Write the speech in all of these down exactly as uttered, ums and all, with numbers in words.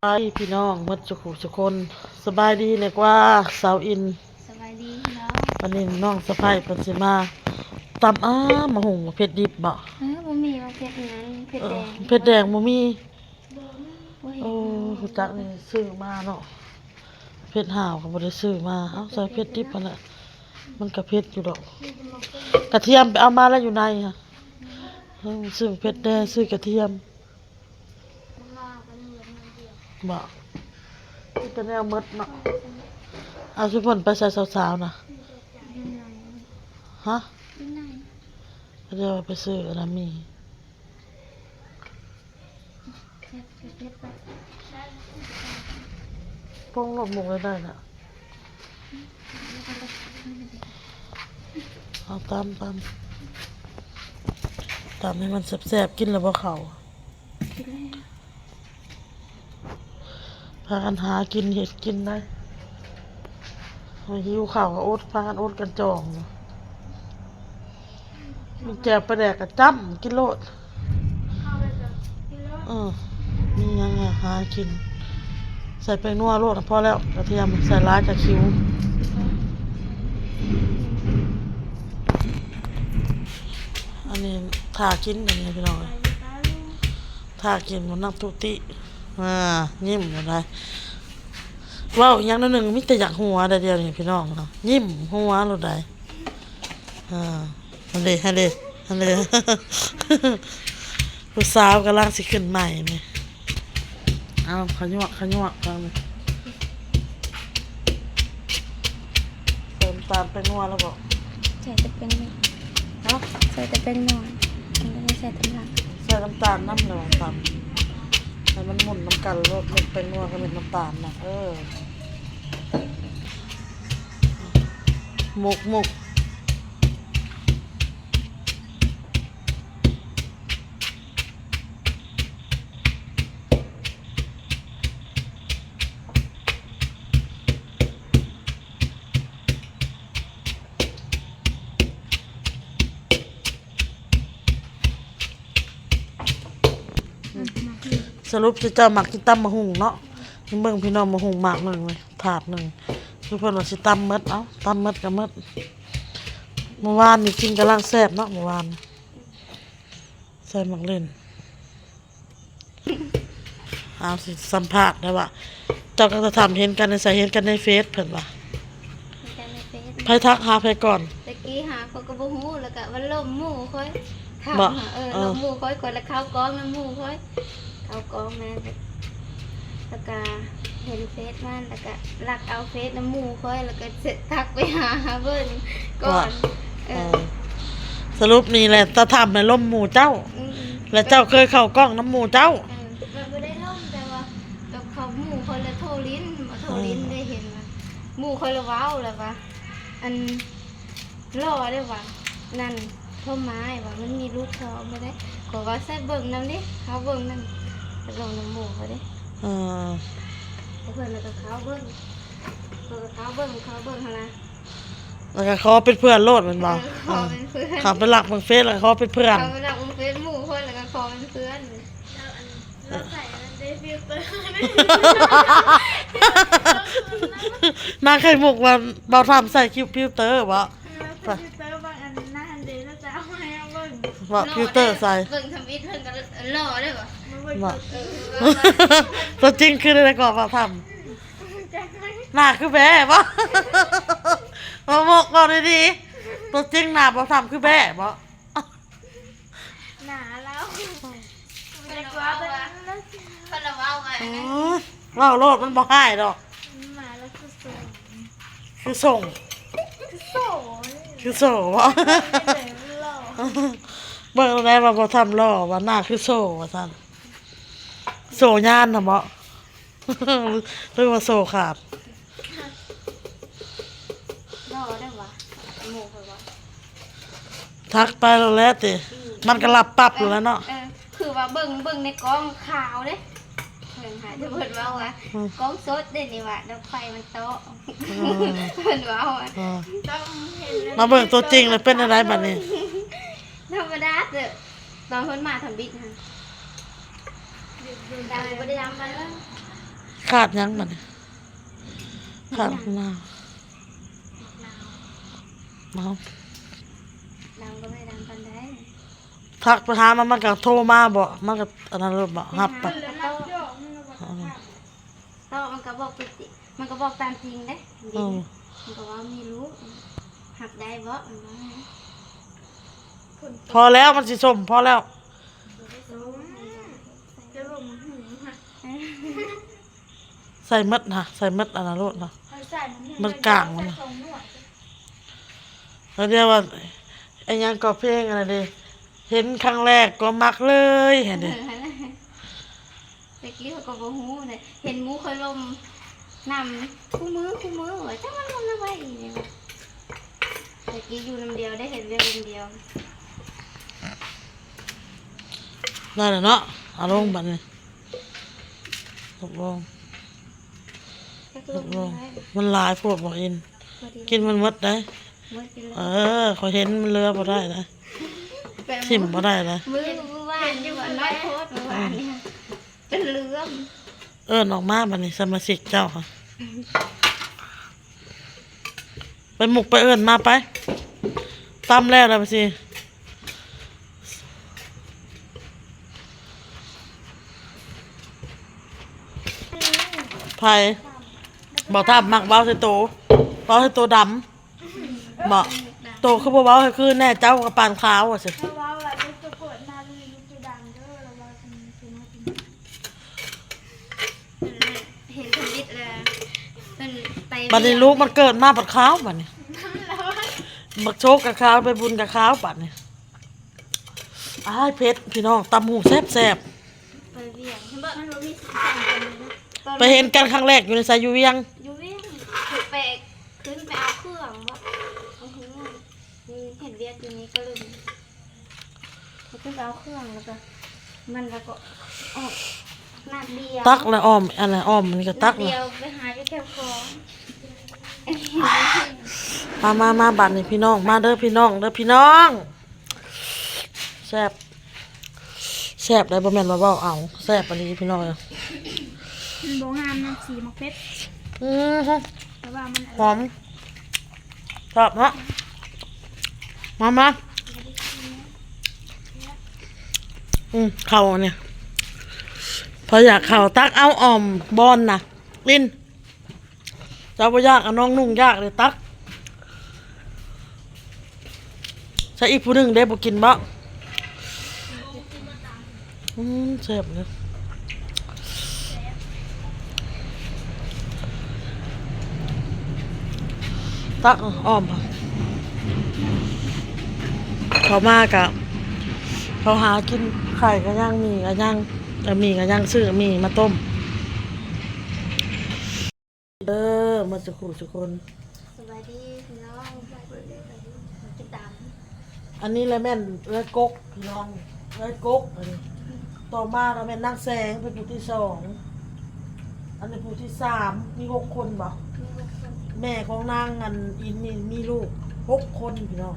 ไปพี่น้องหมดสุขุสุคน สบายดีเนี่ยกว่าสาวอิน สบายดีพี่น้อง วันนี้น้องสะใภ้เพิ่นสิมาตำ อ้า มะฮุ่งเผ็ดดิบบ่ เออบ่มีว่าเผ็ดหยัง เออ เผ็ดแดง เผ็ดแดงบ่มี บ่มี โอ้ ฮู้จักนี่ซื้อมาเนาะ เผ็ดหาวก็บ่ได้ซื้อมา เอาใส่เผ็ดดิบหั่นแหละ มันก็เผ็ดอยู่ดอก กระเทียมไปเอามาแล้วอยู่ในฮะ เออ ซื้อเผ็ดแดง ซื้อกระเทียม บ่ มีแต่แนวหมดเนาะ เอาซุเพิ่นไปใส่สาวๆนะ ฮะ เดี๋ยวไปซื้ออันนั้นมี ปรุงรสหมูไว้ได้ละ เอาตำ ตำ ตำให้มันแซ่บๆ กินแล้วบ่เข้า พากันหากินเฮ็ดกินได้ หิวข้าวก็อด พากันอดกันจ่องอยู่ มีแจ่วปลาแดกก็จ้ำกินโลด เออ มีหยังอะหากิน ใส่แป้งนัวโลดนะ พอแล้ว กระเทียม ใส่หลายจะคิว อันนี้ท่ากิน อันนี้พี่น้อง ท่ากินมันนักตุติ อ่า ยิ้มอยู่ได้ เว้าอีหยังแนวหนึ่ง มีแต่อยากหัวได้เดียวนี่พี่น้องเนาะ ยิ้มหัวโลดได้ อ่า อันเด้ อันเด้ อันเด้ ผู้สาวกำลังสิขึ้นใหม่นี่ เอาขยวก ขยวกกันเลย เติมตาลแป้งนัวแล้วบอก ใส่แต่แป้งนัว ฮะ ใส่แต่แป้งนัว มันก็ไม่ใส่น้ำตาล ใส่น้ำตาลน้ำเหลืองตำ ให้มันหมุนน้ำกันโลด เม็ดแป้งนัวกับเม็ดน้ำตาลนะ เออ หมก หมก สรุปเจ้ามักกินตำมะฮุ่งเนาะ นี่เบิ่งพี่น้อง มะฮุ่งหมากหนึ่งเลย ถาดหนึ่ง คือเพิ่นว่าสิตำหมด เอ้า ตำหมดก็หมด เมื่อวานนี่กินกำลังแซ่บเนาะ เมื่อวาน ใส่หมากเล่น เอาสิสัมภาษณ์ได้ว่า เจ้าก็จะทำเห็นกันในใส่เห็นกันในเฟซเพิ่นว่า เห็นกันในเฟซ ไผทักหาไผก่อน ตะกี้หาเขาก็บ่ฮู้ แล้วก็ว่าล่มหมู่ค่อย ถาม บ่ หา เออ เออ ล่มหมู่ค่อย ค่อยละเข้ากองนำหมู่ค่อย เข้ากองแม่ แล้วก็เห็นเฟซมัน แล้วก็ลักเอาเฟซนำหมู่ค่อย แล้วก็เสร็จทักไปหาเบิ่งก่อน ว่า เออ เออ สรุปนี่แหละ ตาทำในล่มหมู่เจ้า อืม แล้วเจ้าเคยเข้ากองนำหมู่เจ้า เออ มันบ่ได้ล่ม แต่ว่ากับเขาหมู่ค่อยละโทรลิ้น มาโทรลิ้น เออ ได้เห็นว่า หมู่ค่อยละเว้าแล้วว่า อัน หล่อเด้อวะ นั่น โทรมาว่ามันมีลูกสองมาได้ ขอว่าใส่เบิ่งนำดิ เขาเบิ่งนำ ลงนำหมู่เขาเด้ เออ เพิ่นแล้วก็เขาเบิ่ง เพิ่นก็เขาเบิ่ง เขาเบิ่งหั่นล่ะ แล้วก็ขอเป็นเพื่อนโลดแม่นบ่ เออ ขอเป็นเพื่อน เออ เขาไปลักเบิ่งเฟซแล้วก็ขอเป็นเพื่อน เขาไปลักเบิ่งเฟซหมู่เพิ่นแล้วก็ขอเป็นเพื่อน แล้วอัน แล้วใส่อันนั้นได้ฟิลเตอร์ นางไข่มุกว่าบ่าวทำใส่คิวฟิลเตอร์บ่ เออ ใส่ฟิลเตอร์บางอันหน้าอันเดย์น่าจะเอามาให้เอาเบิ่ง ว่าฟิลเตอร์ใส่ เบิ่งทำอิฐเพิ่นก็หล่อเด้อบ่ มาเบิ่ง บ่ ตัวจริง เออ ตัวจริงคืออะไรก็บ่าวทำ จักไหม หน้าคือแบ้บ่ มาบอกเราดีๆ ตัวจริงหน้าบ่าวทำคือแบ้บ่ หนาแล้ว เพิ่นละเว้าว่า เพิ่นละเว้าว่า อืม เว้าโลดมันบ่ฮ้ายดอก หมาแล้วคือส่ง คือส่ง คือส่ง คือโซ่บ่ หล่อ เบิ่งแล้วว่าบ่ทำหล่อ ว่าหน้าคือโซ่ ว่าซั่น โซ่ย่านน่ะบ่ หรือว่าโซ่ขาด รอได้วะ หมู่ข่อยว่า ทักไปแล้วแหละติ อืม มันก็รับปั๊บอยู่แล้วเนาะ เออ คือว่าเบิ่ง เบิ่งในกล้องขาวเด้ เพิ่นหาแต่เพิ่นเว้าว่า อืม กล้องสดเด้นี่ว่า ดอกไฟมันเตาะ อืม เพิ่นเว้าว่า อืม ต้องเห็น มาเบิ่งตัวจริงแล้วเป็นอะไรบัดนี้ ธรรมดาเด้อ ตอนเพิ่นมาทำบิดหั่น ดำบ่ได้ดำปานนั้น ขาดหยังบัดนี้ ขาดหยัง น้ำ น้ำก็ไม่ดังปานใด ทักไปหามัน มันก็โทรมาบ่ มันก็อันนั้นเลยบ่ รับไป มันก็โทร อ๋อ โตมันก็บอกไปติ มันก็บอกตามจริงเด้ เออ มันก็ว่ามีลูก หักได้บ่ มันว่า พอแล้ว มันสิส้ม พอแล้ว จะลงหู ใส่หมดนะ ใส่หมดอันนั้นโลดนะ เอาใส่หมด มันกลางมันนะ ใส่สองหน่วย แล้วเดี๋ยวว่า ไอ้หยังก็เพลงอะไรเด้ เห็นครั้งแรกก็มักเลย เห็นเด้ แต่กี้เขาก็บ่ฮู้เลย เห็นหมู่เขาลมนำคู่มือ คู่มือ ว่าจักมันลมนำไว้อีหยัง แต่กี้อยู่นำเดียว ได้เฮ็ดเวียกนำเดียว นั่นแหละเนาะ เอาลงบัดนี้ ตกลง จักลม ตกลง ได้ มันหลายโพดบ่อิน พอดี กินมันหมดได้ หมดกินแล้ว เออ ข้อยเห็นมันเหลือบ่ได้นะ แปะหมด ถิ่มบ่ได้นะ มื้อ มื้อวานอยู่อันน้อยโพด มื้อวานนี่ จนเหลือม เอิ้นออกมาบัดนี้ สมาชิกเจ้าค่ะ ไปหมุกไปเอิ้นมาไป ตำแล้วแล้วสิ ไผ บ่าวทาบมักเว้าใส่โต เว้าใส่โตดำ บ่ โตคือบ่เว้าให้คืนแน่ เจ้าก็ปานขาวว่าสิ เว้าว่าจะเกิดมามีลูกจะดังเด้อ แล้วว่าเป็น เป็น เห็นทวิตแล้ว เป็นไป บัดนี้ลูกมันเกิดมาบัดขาวบัดนี้ บักโชคกับขาว ไปบุญกับขาวบัดนี้ อ้าย เผ็ด พี่น้อง ตำหูแซ่บๆ ไปเวียง เห็นบ่ มันบ่มีสีสันกันเลยนะ ไปเห็นกันครั้งแรกอยู่ในไส อยู่เวียง อยู่เวียง ถือแปลก ขึ้นไปเอาเครื่องบ่ เอาเครื่อง อืม เห็นเวียกอยู่นี่ก็เลย เขาขึ้นไปเอาเครื่องแล้วก็ มันแล้วก็ออกน้ำเดียว ตักแล้วอ้อม อันนั้นอ้อม อันนี้ก็ตัก น้ำเดียว แล้ว ไปหาอยู่แคมป์ของ มา มา มา บัดนี้พี่น้อง มาเด้อพี่น้อง เด้อพี่น้อง แซ่บ แซ่บได้ บ่แม่นว่าเว้าเอา แซ่บอีหลีพี่น้องเอ้ย มันบ่งามนะ สีหมากเพชร อือฮึ แต่ว่ามัน หอม ชอบเนาะ มา มา อืม เข้าเนี่ย พออยากเข้าตักเอาอ้อมบอนน่ะ ลิน เจ้าบ่อยาก เอาน้องนุ่งอยากเลยตัก ใส่อีกผู้หนึ่งได้บ่กินบ่ อืม แซ่บเลย ตักอ้อม เขามากะ เขาหากิน ไข่ก็ย่าง หมี่ก็ย่าง เอ่อ หมี่ก็ย่าง ซื้อหมี่มาต้ม เด้อ มาสุขุสุคน สบายดีพี่น้อง ติดตาม อันนี้แหละแม่นเอื้อยกกพี่น้อง เอื้อยกก อันนี้ ต่อมาเราแม่นนางแสงเป็นผู้ที่สอง อันนี้ผู้ที่สาม มีหกคนบ่ มีหกคน แม่ของนางอันอินนี่มีลูกหกคนพี่น้อง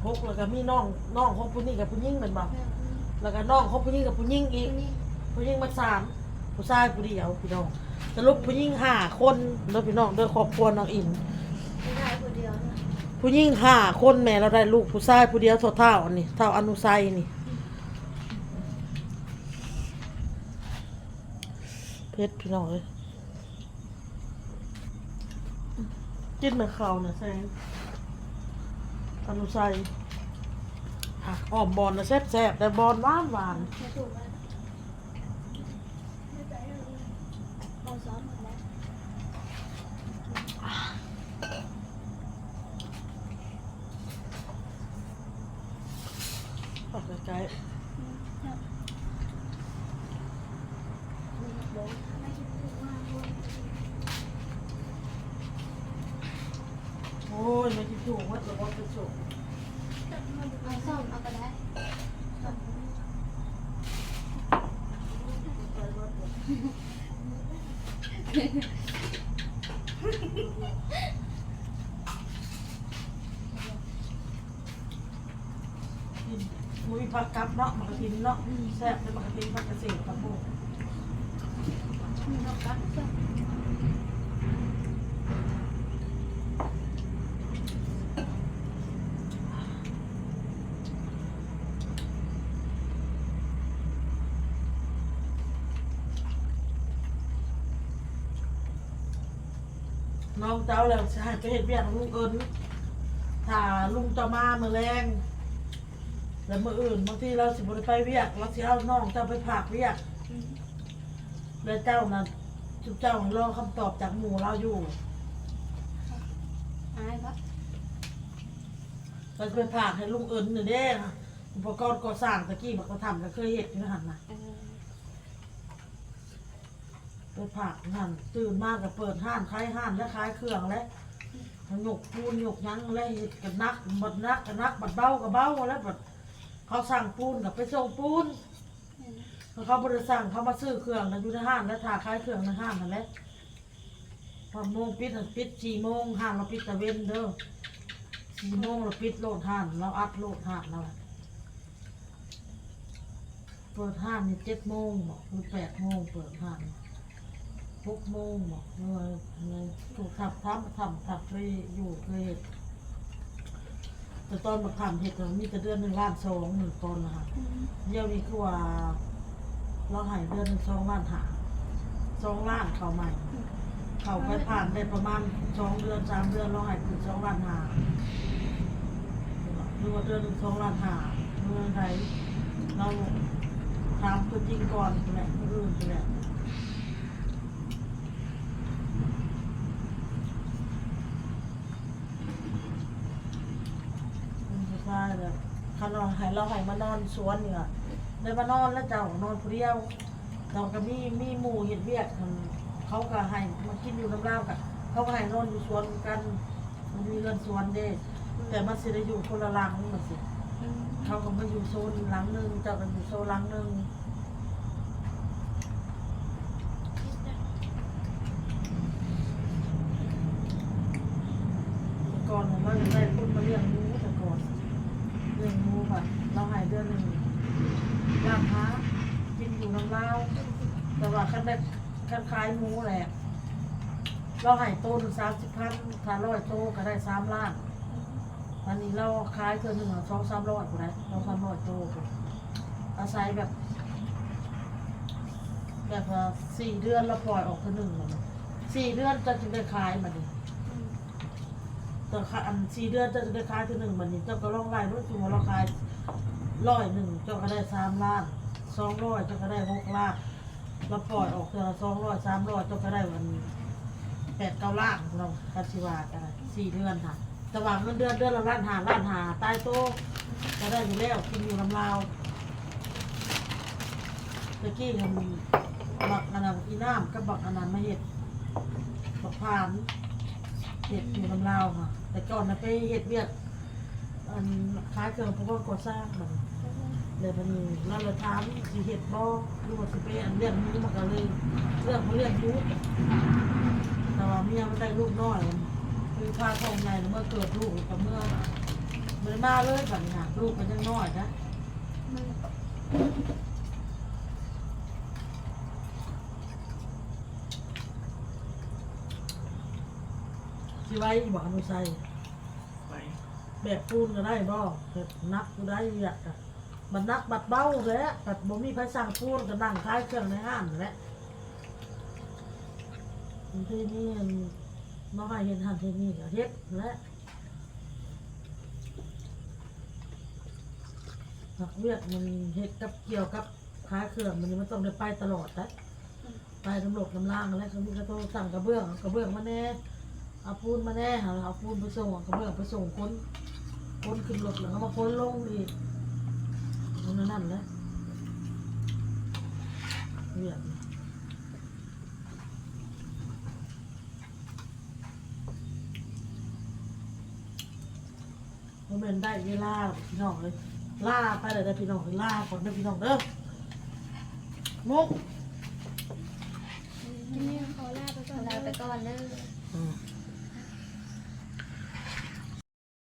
หก แล้วก็มีน้อง น้องของผู้นี้กับผู้หญิงแม่นบ่ แม่น แล้วก็น้องของผู้หญิงกับผู้หญิงอีก ผู้หญิง ผู้หญิงมาสาม ผู้ชายผู้เดียวพี่น้อง สรุปผู้หญิงห้าคนเด้อพี่น้องเด้อ ครอบครัวน้องอิน ผู้ชายผู้เดียวนะ ผู้หญิงห้าคน แม่เราได้ลูกผู้ชายผู้เดียว เท่า เท่าอันนี้ เท่าอนุไสนี่ เผ็ดพี่น้องเอ้ย กินแม่ข้าวน่ะแสง อนุไส ผักอ้อมบอนน่ะแซ่บๆ แต่บอนหวานๆ ออกไกลๆ โอ้ย ไม่คิดถูกว่าจะบอกจะสุก เอาส้มเอาก็ได้ อุ้ย ผักกับเนาะ หมากกะทินเนาะ อืม แซ่บเลย หมากกะทิน ผักกะเสด ผักบุ้ง อืม ผักกับแซ่บ น้องเจ้าแล้วสิให้ไปเฮ็ดเวียกกับลุงเอิญ ถ้าลุงเจ้ามามื้อแลง แล้วมื้ออื่นบางทีเราสิบ่ได้ไปเวียก เราสิเอาน้องเจ้าไปฝากเวียก อืม แล้วเจ้าน่ะ จุเจ้ารอคำตอบจากหมู่เราอยู่ อายปะ เราจะไปฝากให้ลุงเอิญนี่เด้ อุปกรณ์ก่อสร้างตะกี้บักกระทำก็เคยเฮ็ดอยู่หั่นน่ะ เออ ไปฝากหั่น ตื่นมาก็เปิดร้านขายร้านและขายเครื่องและ ยกปูนยกหยังและเฮ็ดก็หนัก บัดหนักก็หนัก บัดเบาก็เบาแล้ว บัดเขาสั่งปูนก็ไปส่งปูน อืม แล้วเขาบ่ได้สั่ง เขามาซื้อเครื่องแล้วอยู่ในร้าน แล้วถ่าขายเครื่องในร้านนั่นแหละ พอโมงปิดหั่น ปิดสี่โมง ร้านเราปิดตะเว็นเด้อ สี่โมงเราปิดโลดร้าน เราอัดโลดร้านเรา เปิดร้านนี่เจ็ดโมงบ่ หรือแปดโมงเปิดร้าน หกโมงบ่ เออ เออ ถูกทับทำ ทำทับเคยอยู่เคยเฮ็ด แต่ตอนบักทำเฮ็ดน่ะมีแต่เดือนหนึ่งล้านสอง หนึ่งตอนนะคะ อืม เดี๋ยวนี้คือว่า เราให้เดือนหนึ่งสองล้านห้า สองล้านเข้าใหม่ อืม เข้าไปผ่านได้ประมาณสองเดือน สามเดือน เราให้คืนสองล้านห้า หรือว่าเดือนหนึ่งสองล้านห้า เมื่อใด เราถามตัวจริงก่อนแหละ คนอื่นแหละ เป็นผู้ชายแบบ คันเราให้ เราให้มานอนสวนนี่ล่ะ ได้มานอนแล้วเจ้า นอนผู้เดียว เราก็มี มีหมู่เฮ็ดเวียกหั่น เขาก็ให้มากินอยู่นำลาวกะ เขาก็ให้นอนอยู่สวนกัน มันมีเรือนสวนเด้ แต่มันสิได้อยู่คนละหลังจั่งซี้ อืม เขาก็มาอยู่โซนหลังหนึ่ง เจ้าก็อยู่โซนหลังหนึ่ง แต่ก่อนน่ะเราอยากได้คนมาเลี้ยงหมู แต่ก่อนเลี้ยงหมูค่ะ เราให้เดือนหนึ่งล้านห้า กินอยู่นำลาว แต่ว่าคันได้ คันขายหมูแหละ เราให้โตหนึ่งสามสิบพัน ถ้าร้อยโตก็ได้สามล้าน อันนี้เราขายเทื่อหนึ่งอะ สองสามร้อยพุ้นแหละ สองสามร้อยโตพุ้น อาศัยแบบ แบบว่าสี่เดือนเราปล่อยออกเทื่อหนึ่ง สี่เดือนเจ้าจึงได้ขายบัดนี้ อืม แต่ค่ะ อันสี่เดือนเจ้าจึงได้ขายเทื่อหนึ่ง บัดนี้เจ้าก็ลองไล่เบิ่ง สมมุติว่าเราขายร้อยหนึ่ง เจ้าก็ได้สามล้าน สองร้อย เจ้าก็ได้หกล้าน เราปล่อยออกเทื่อละสองร้อย สามร้อย เจ้าก็ได้วันแปดเก้าล้านเนาะ คันสิว่ากันนะ สี่เดือนค่ะ แต่ว่าเงินเดือนเดือนละล้านห้า ล้านห้าตายโต ก็ได้อยู่แล้ว กินอยู่นำลาว ตะกี้หั้นบักอันนั้น อีน้ำกับบักอันนั้นมาเฮ็ด บักผาน เฮ็ดอยู่นำลาวค่ะ แต่ก่อนน่ะไปเฮ็ดเวียก อันขายเครื่องอุปกรณ์ก่อสร้างบัดนี้ แล้วบัดนี้เราเลยถามสิเฮ็ดบ่ หรือว่าสิไปอันเลี้ยงหมู มันก็เลยเลือกบ่เลี้ยงหมู แต่ว่าเมียมันได้ลูกน้อย คือพาท้องใหญ่แล้วเมื่อเกิดลูกก็เมื่อ บ่ได้มาเลยบัดนี้ค่ะ ลูกก็ยังน้อยนะ สิไหวอยู่บ่ อนุชัย ไหว แบกปูนก็ได้บ่ แบบหนักก็ได้เวียกอะ บัดหนักบัดเบาแหละ บัดบ่มีไผสั่งปูนก็นั่งขายเครื่องในห้างนั่นแหละ บางทีนี่มาให้เฮ็ดหั่นเฮ็ดนี่ก็เฮ็ดแหละ หากเวียกมันเฮ็ดกับเกี่ยวกับขายเครื่อง มัน มันต้องได้ไปตลอดนะ ไปนำรถนำลางนั่นแหละ เขามีกระโตสั่งกระเบื้อง เอากระเบื้องมาแน่ เอาปูนมาแน่ เอา เอาปูนไปส่ง เอากระเบื้องไปส่ง ขน ขนขึ้นรถ แล้วก็มาขนลงอีก มันนั่นแหละ เวียก บ่แม่นได้เวลาแล้วพี่น้องเอ้ย ลาไปเลยเด้อพี่น้องเอ้ย ลาก่อนเด้อพี่น้องเด้อ มุก นี่ขอลาไปก่อน ลาไปก่อนเด้อ อืม